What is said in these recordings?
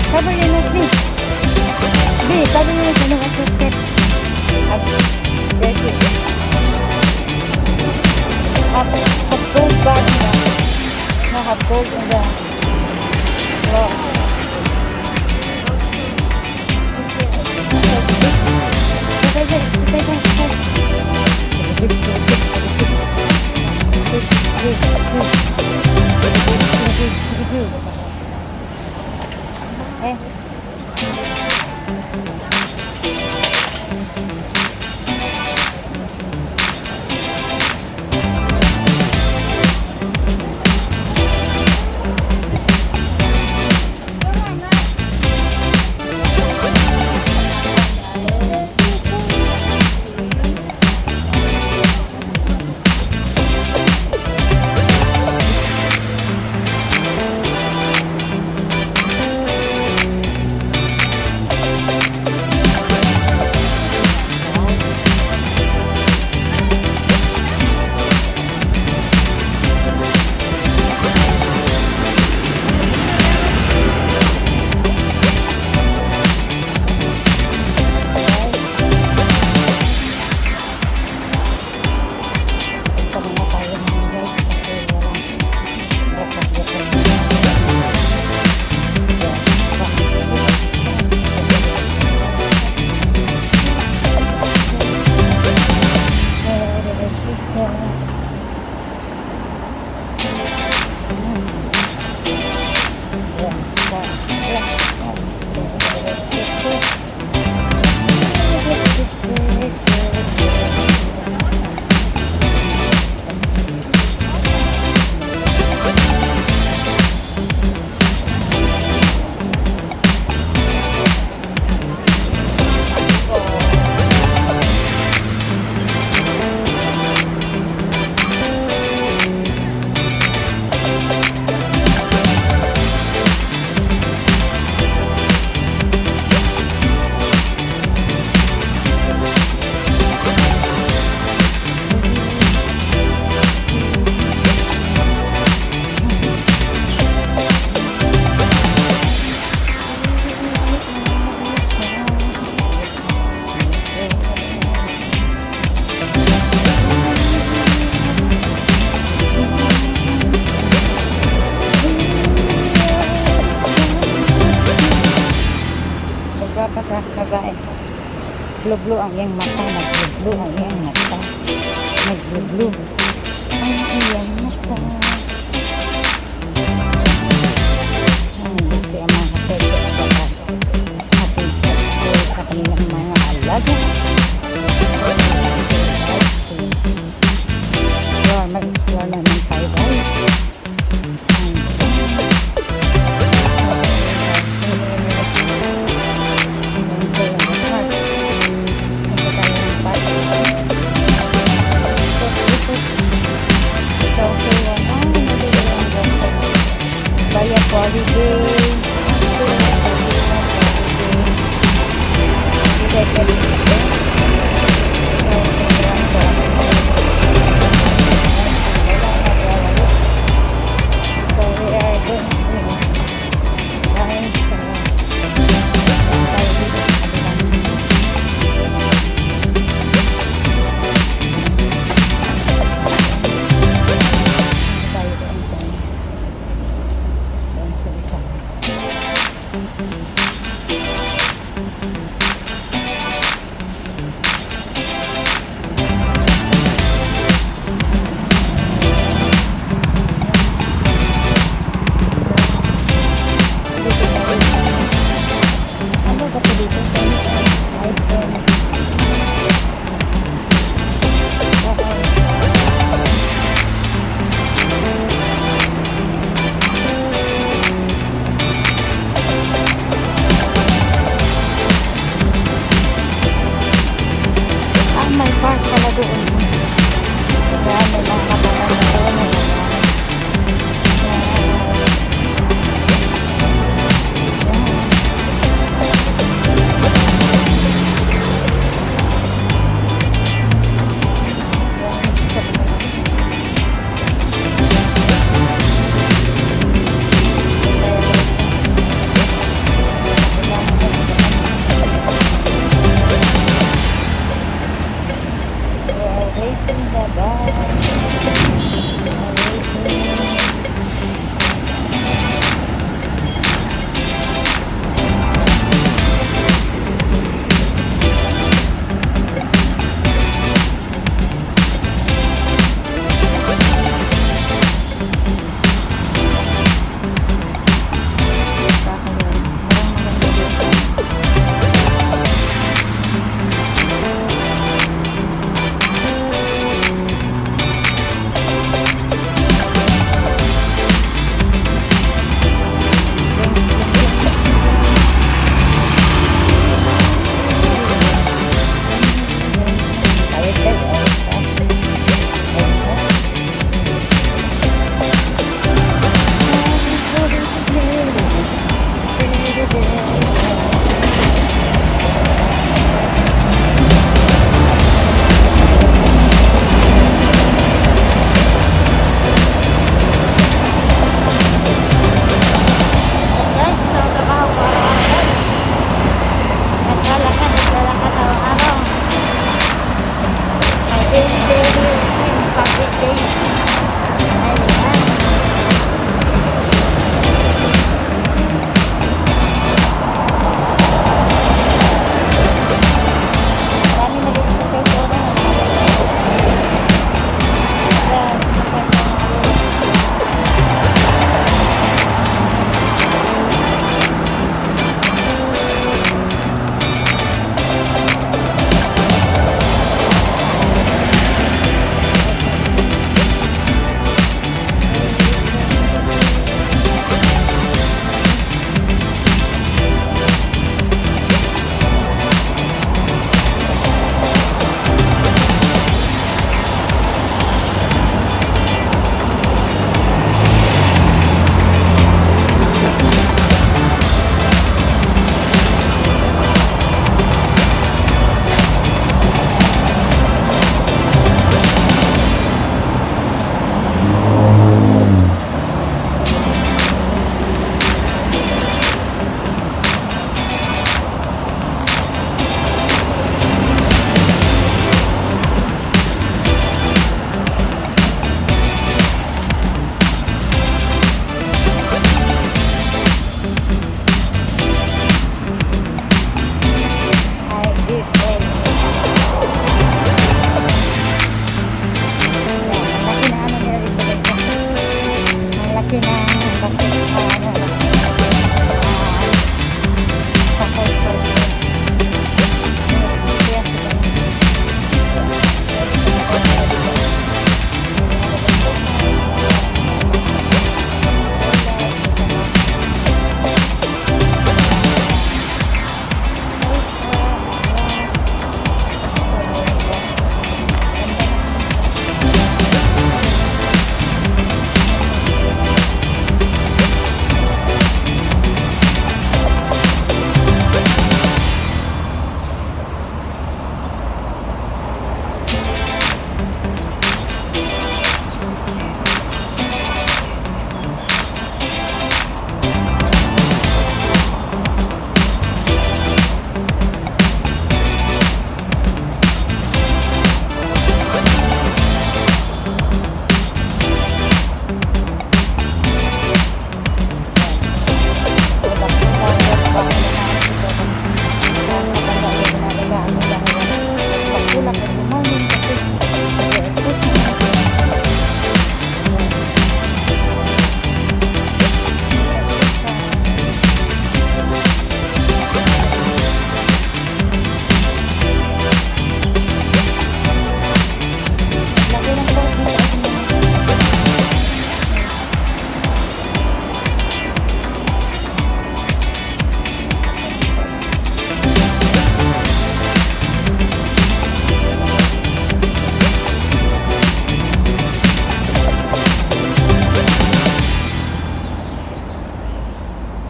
Cover your nose, B. B, cover your nose. Ano, watch your step. Up. Dirty. Have cold body na. No, have cold in the floor. Okay, okay. Punta muna tayo, mga guys, kasi walang bukas-bukas na. Yan. Nagwapa sa babae. Blue-blue ang iyang mata. Nag-blue ang iyang mata. Nag-blue ang iyang mata. Ang busy ang mga peke sa ating sa school sa kanilang mga alaga. Explore, mag-explore naman tayo, guys. Park. Punta tayo ng park. Ikot, ikot. So, okay, one. Ah, nabili ang ganda. Baya holiday. Okay, holiday. So, okay, one po. Wala nagwawalis. So, we are going to, guys, tayo dito sa kabilang. Tayo doon sa isa. Dito tayo sa ano ba ito dito? 10, 5, 10. Okay.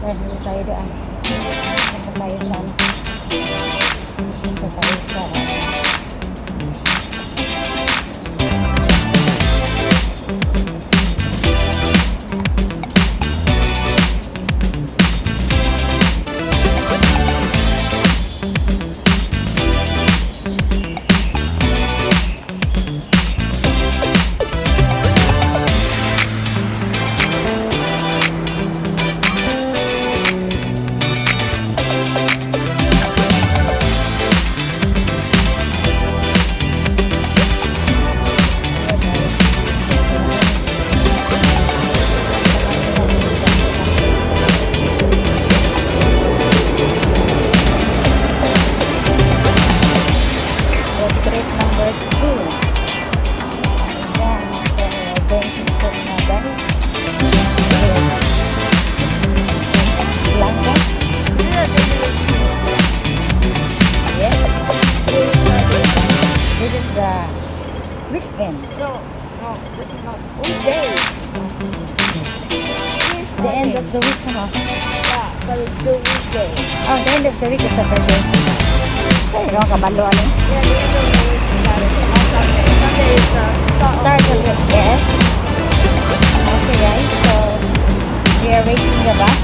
Dahil tayo doon. Punta tayo sa ano. Punta tayo sa Road trip number 2. Ayan, so going to school na, guys. Langga? Yes. This is the weekend. No, this is not weekday. The end of the week, no? Yeah, but it's still weekday. Oh, the end of the week is Saturday. So, ikaw kabalo, ano? Yeah, the end of the week is Saturday, not Sunday. Sunday is the start of Start the of week. the, yes. Okay, guys, so we are waiting the bus.